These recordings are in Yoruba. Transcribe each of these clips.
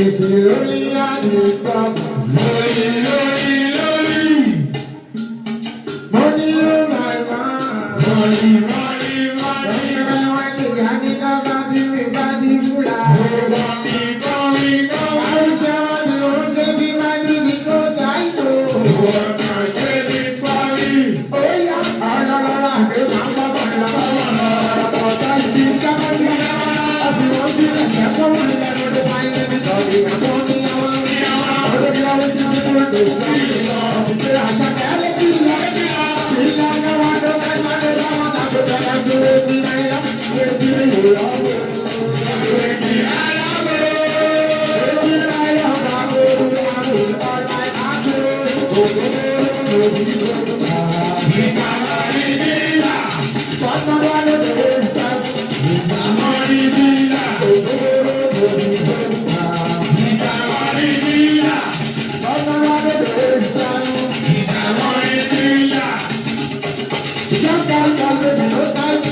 She's lonely at the top. Lórí lórí lórí. Money on my mind. Money money money. Ìwọ náà ṣe ní fárí. Ìsàmọ́rí bílà. Ìsàmọ́rí bílà. Ìsàmọ́rí bílà. Ìsàmọ́rí bílà. Just tell me, baby, no time.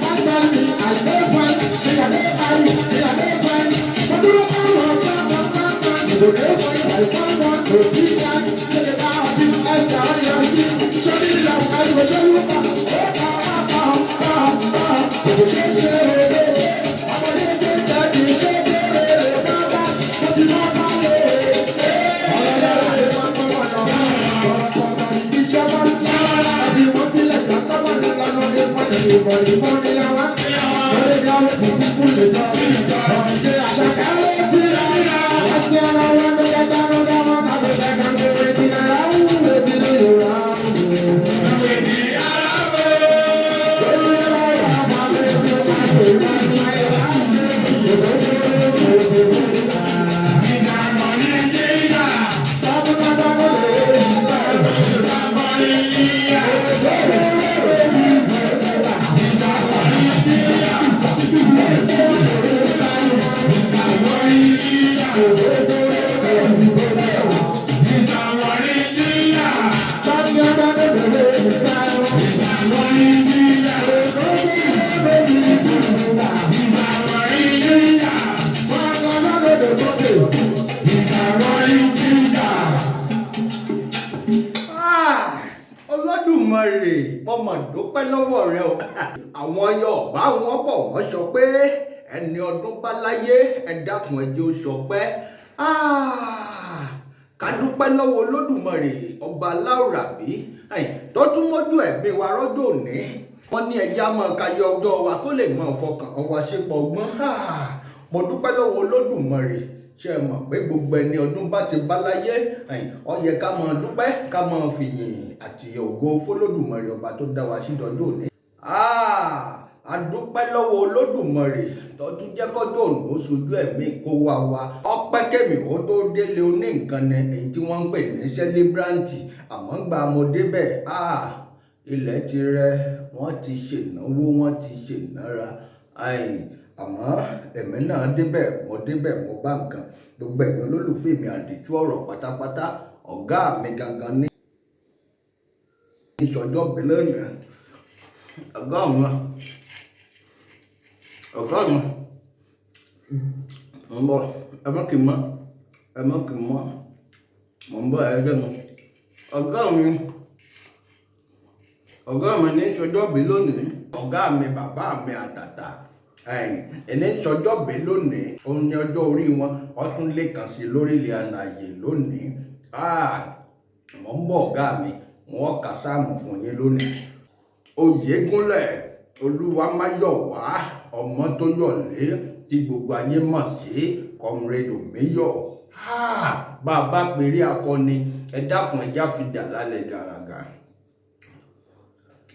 I tell me, I no fine. Me, I no fine. Me, I no fine. But you don't know what's up, up, up, up. You don't know fine. I can't want to be that. Say the power to Esther, I am still. Show me love, I will show you power. Oh, power, power, power, power. You will change your way. I'm a little daddy, shake it, baba. But you know my way. Ìwé arábò. Ìsàmọ́rí bílà. Ìsàmọ́rí bílà. Ìsàmọ́rí bílà. Ìsàmọ́rí bílà. Ìsàmọ́rí bílà. Ìsàmọ́rí bílà. Ìsàmọ́rí bílà. Ìsàmọ́rí bílà. Ah, Olódùmarè, mo mà dúpẹ́ lọ́wọ́ rẹ o. Àwọn Yorùbá wọn bọ̀, wọ́n sọ pé ẹni ọdún bá láyé, ẹ dákun, ẹ jẹ́ ó ṣọpẹ́. Ah, ká dúpẹ́ lọ́wọ́ Olódùmarè ọba aláwùrábí tó tún mọ́jú ẹ̀mí wa rọ́jò òní. Wọ́n ní ẹja máa ka yọ ọjọ́ wa kó lè máa fọkàn wa ṣepọ̀ ọgbọ́n. Ah, mo dúpẹ́ lọ́wọ́ Olódùmarè. Ṣe é mọ̀ pé gbogbo ẹni ọdún bá ti bá láyé, ó yẹ ká máa dúpẹ́, ká máa fìyìn àti ògo f'Olódùmarè ọba tó dá wa sí dọjọ́ òní. Ah, a dúpẹ́ lọ́wọ́ Olódùmarè tó tún jẹ́ kọ́jọ́ òní ó sojú ẹ̀mí kó wá wa. Ọpẹ́ kẹ́mi ó tó délé oní nǹkan ni èyí tí wọ́n ń pè ní celebrant. Àmọ́ gba mo débẹ̀, ah, ilẹ̀ ti rẹ, wọ́n ti ṣènáwó, wọ́n ti ṣènára. Àmọ́ ẹ̀mí náà débẹ̀, mo débẹ̀, mo bá nǹkan. Gbogbo ẹ̀yin olólùfẹ́ mi, àdìtú ọ̀rọ̀ pátápátá, ọ̀gá mi gangan ní ìṣọjọ́ bí lónìí. Ọ̀gá mi, ọ̀gá mi, mo ń bọ̀, ẹ má kì í mọ́, ẹ má kì í mọ́, mo ń bọ̀, ẹ jẹ́ mi. Ọ̀gá mi, ọ̀gá mi ní ìṣọjọ́ bí lónìí. Ọ̀gá mi, bàbá mi àtàtà, ẹni ìṣọjọ́ bí lónìí, òun ní ọjọ́ orí wọn, wọ́n tún lè kàn sí lórílẹ̀ àlàyé lónìí. Ah, mo ń bọ̀ ọ̀gá mi, wọ́n kà sáàmù fún yín lónìí. Oyègúnlẹ̀ Olúwamáyọ̀wá Ọmọtóyọ̀lé tí gbogbo ayé mọ̀ sí Comrade Omeyo. Ah, bá a bá pèrè akọni, ẹ dákun, ẹjá fi dà lálẹ́ gàràgà.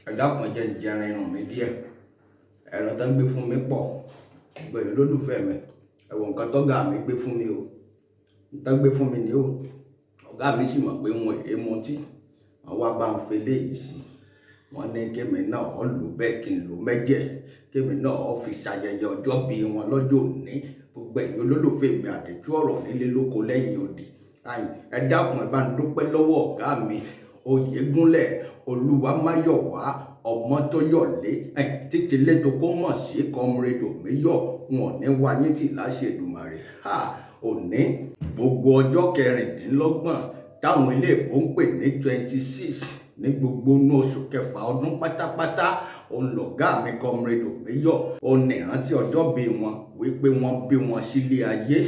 Ẹ dákun, ẹ jẹ́ n jẹran irun mi díẹ̀. Ẹran tó ń gbé fún mi pọ̀. Gbogbo ẹ̀yin olólùfẹ́ mi, ẹ wo nǹkan tọ́gà mi gbé fún mi o. Nǹkan tó gbé fún mi ni o. Ọ̀gá mi sì mọ̀ pé wọn èé mutí. Wọ́n wá bá ń fi eléyìí sí. Wọ́n ní kémi náà ó lò bẹ́ẹ̀, kí n lò mẹ́jẹ̀. Kémi náà ó fi ṣayẹyẹ ọjọ́ bí wọn lọ́jọ́ òní. Gbogbo ẹ̀yin olólùfẹ́ mi, àdìtú ọ̀rọ̀ nílé lóko lẹ́yìn odi. Ẹ dákun, ẹ bá ń dúpẹ́ lọ́wọ́ ọ̀gá mi Oyègúnlẹ̀ Olúwamáyọ̀wá Ọmọtóyọ̀lé títí lẹ́tọ̀ kó mọ̀ sí Comrade Omeyo. Wọn ò ní wá yín tì láṣẹ Èdùmàrè. Òní gbogbo ọjọ́ 26 táwọn ilé ìbò ń pè ní 26 ní gbogbo inú oṣù kẹfà ọdún pátápátá, òun lọ̀gá mi Comrade Omeyo, òun nìrántí ọjọ́ bí wọn wípé wọ́n bí wọn sílé ayé.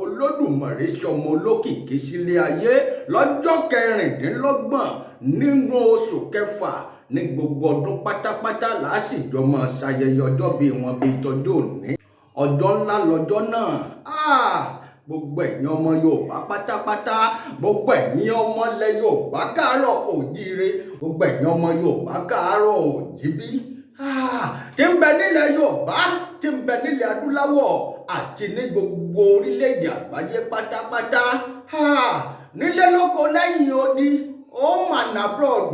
Olódùmarè sọmọ olókìkí sílé ayé lọ́jọ́ 26 nínú oṣù kẹfà ní gbogbo ọdún pátápátá làásìjọ máa ṣayẹyẹ ọjọ́ bí wọn bíi tọjọ́ òní. Ọjọ́ ńlá lọ́jọ́ náà. Gbogbo ẹ̀yin ọmọ Yorùbá pátápátá, gbogbo ẹ̀yin ọmọ ilẹ̀ Yorùbá káàárọ̀ òjíire, gbogbo ẹ̀yin ọmọ Yorùbá káàárọ̀ òjíbí, tí ń bẹ nílẹ̀ Yorùbá, tí ń bẹ nílẹ̀ adúláwọ̀ àti ní gbogbo orílẹ̀-èdè àgbáyé pátápátá, nílé lóko lẹ́yìn odi, home and abroad,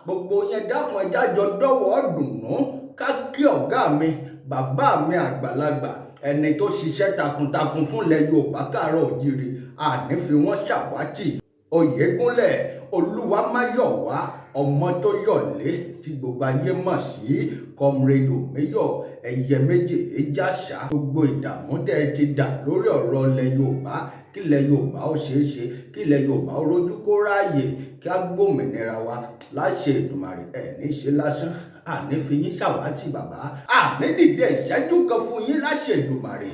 gbogbo yẹn dákun ẹja jọ dọ́wọ́ dùnú ká kí ọ̀gá mi, bàbá mi àgbàlagbà, ẹni tó ṣiṣẹ́ takuntakun fúnlẹ̀ Yorùbá káàárọ̀ òjíire, àní fi wọ́n ṣàwátì. Oyègúnlẹ̀ Olúwamáyọ̀wá Ọmọtóyọ̀lé tí gbogbo ayé mọ̀ sí Comrade Omeyo, ẹyẹ méjì ìjàṣà. Gbogbo ìdààmú tẹ́ ẹ ti dà lórí ọ̀rọ̀ ilẹ̀ Yorùbá, kílẹ̀ Yorùbá ó ṣeé ṣe, kílẹ̀ Yorùbá ó rójú kó ráàyè, kí á gbòmìnira wa láṣẹ Èdùmàrè. Ẹ̀ ní ṣe lásán, àní fi yín ṣàwátì bàbá, àní dìde ìṣẹ́jú kan fún yín láṣẹ Èdùmàrè.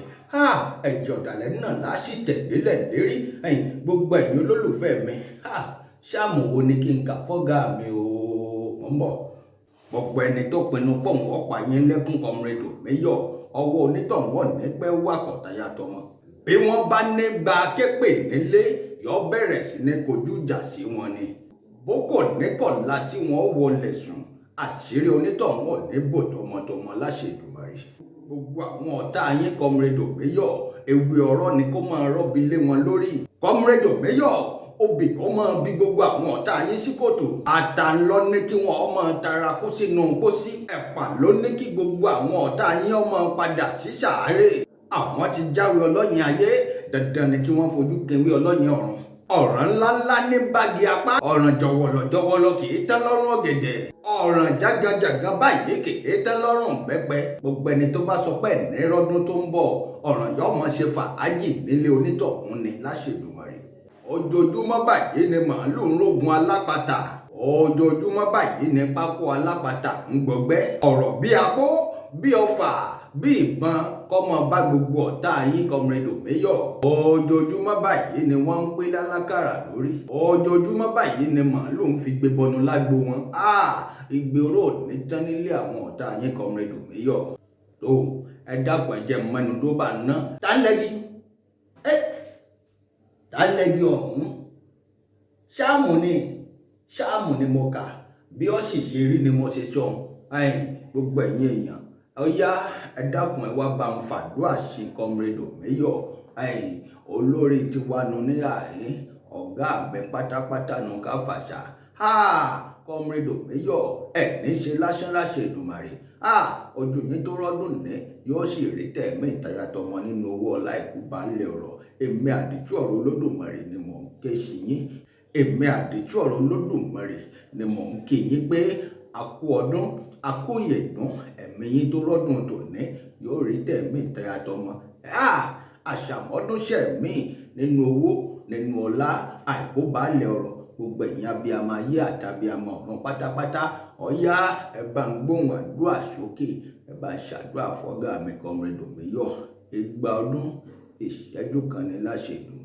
Ẹ̀jẹ̀ ọ̀dàlẹ̀ náà láṣì tẹ̀lélẹ̀ lérí. Ẹ̀yin gbogbo ẹ̀yin olólùfẹ́ mi, ṣáàmù wo ni kí n kà fọ́gà mi o, mò ń bọ̀. Gbogbo ẹni tó pinnu pọ̀ ń wọ́pọ̀ yín lẹ́kún Comrade Omeyo, ọwọ́ onítọ̀hún ní pẹ́ wà kọ̀tàyà tọmọ. Bí wọ́n bá ní gba képè nílé, yọ bẹ̀rẹ̀ sí ní kojú ìjà sí wọn ni. Bó kò ní kọ̀la tí wọ́n wọlé sùn, àṣírí onítọ̀hún ní bò tọmọtọmọ láṣẹ Èdùmàrè. Gbogbo àwọn ọ̀tá yín Comrade Omeyo, ewé ọ̀rọ̀ ni kó máa rọ́bi lé wọn lórí. Comrade Omeyo, obì kó máa bí gbogbo àwọn ọ̀tá yín sí kòtò. Ata ló ní kí wọ́n máa tara kó sínú pósí. Ẹ̀pà ló ní kí gbogbo àwọn ọ̀tá yín ó máa padà sí sàárè. Àwọn ti jáwé ọlọ́yin ayé, dandan ni kí wọ́n fojú kewé ọlọ́yin ọ̀run. Ọ̀ràn ńláńlá ní bági apá, ọ̀ràn jọ̀wọ̀lọ̀jọ̀wọ̀lọ̀ kì í tán lọ́rùn ọ̀gẹ̀dẹ̀, ọ̀ràn jágajàga báyìí kì í tán lọ́rùn pẹ́pẹ́. Gbogbo ẹni tó bá sọ pé ní rọ́dún tó ń bọ̀, ọ̀ràn yóò máa ṣe fàájì nílé onítọ̀hún ni láṣẹ Èdùmàrè. Ojoojúmọ́ báyìí ni màálù ń rógun alápatà, ojoojúmọ́ báyìí ni pákó alápatà ń gbọgbẹ́. Ọ̀rọ̀ bí apó, bí ọfà, bí ìbọn kọ́ mọ bá gbogbo ọ̀tá yín Comrade Omeyo. Ojoojúmọ́ báyìí ni wọ́n ń pé lálákàrà lórí. Ojoojúmọ́ báyìí ni màálù ń fi gbé bọnu lágbo wọn. Igbe oró ò ní tán nílé àwọn ọ̀tá yín Comrade Omeyo. Tó ẹ dákun ẹ jẹ́ mẹ́nu tó bá ná. Tá ń lẹ́gi? Tá ń lẹ́gi ọ̀hún? Ṣáàmù ni, ṣáàmù ni mo kà. Bí ó sì ṣe rí ni mo ṣe sọ. Gbogbo ẹ̀yin èèyàn, ọ̀yá ẹ dákun ẹ wá bá ń fàdúrà sí Comrade Omeyo. Olórí tiwa nu ní àárín, ọ̀gá mi pátápátá nu ká fàṣà. Comrade Omeyo, ẹ ní ṣe lásán láṣẹ Èdùmàrè. Ojú yín tó rọ́dún ní yóò sì rí tẹ̀mí ìtayà tọmọ nínú owó ọlá ìkú baálé ọ̀rọ̀. Èmi àdìtú ọ̀rọ̀ Olódùmarè ni mò ń ké sí yín. Èmi àdìtú ọ̀rọ̀ Olódùmarè ni mò ń kí yín pé a kú ọdún, a kú ìyèdún, ẹ̀mí yín tó rọ́dún tòní yóò rí tẹ̀mí ìtayà tọmọ. Àṣàmọ́dún ṣẹ̀mí nínú owó, nínú ọlá, àìkú baálé ọ̀rọ̀. Gbogbo ẹ̀yin abiyamọ ayé àtàbíamọ ọ̀run pátápátá, ọ̀yá ẹ bá ń gbóhùn àdúrà sókè, ẹ bá ń ṣàdúrà fọ́gà mi Comrade Omeyo. Igba ọdún ìṣẹ́jú kan ní láṣẹ Èdùmàrè.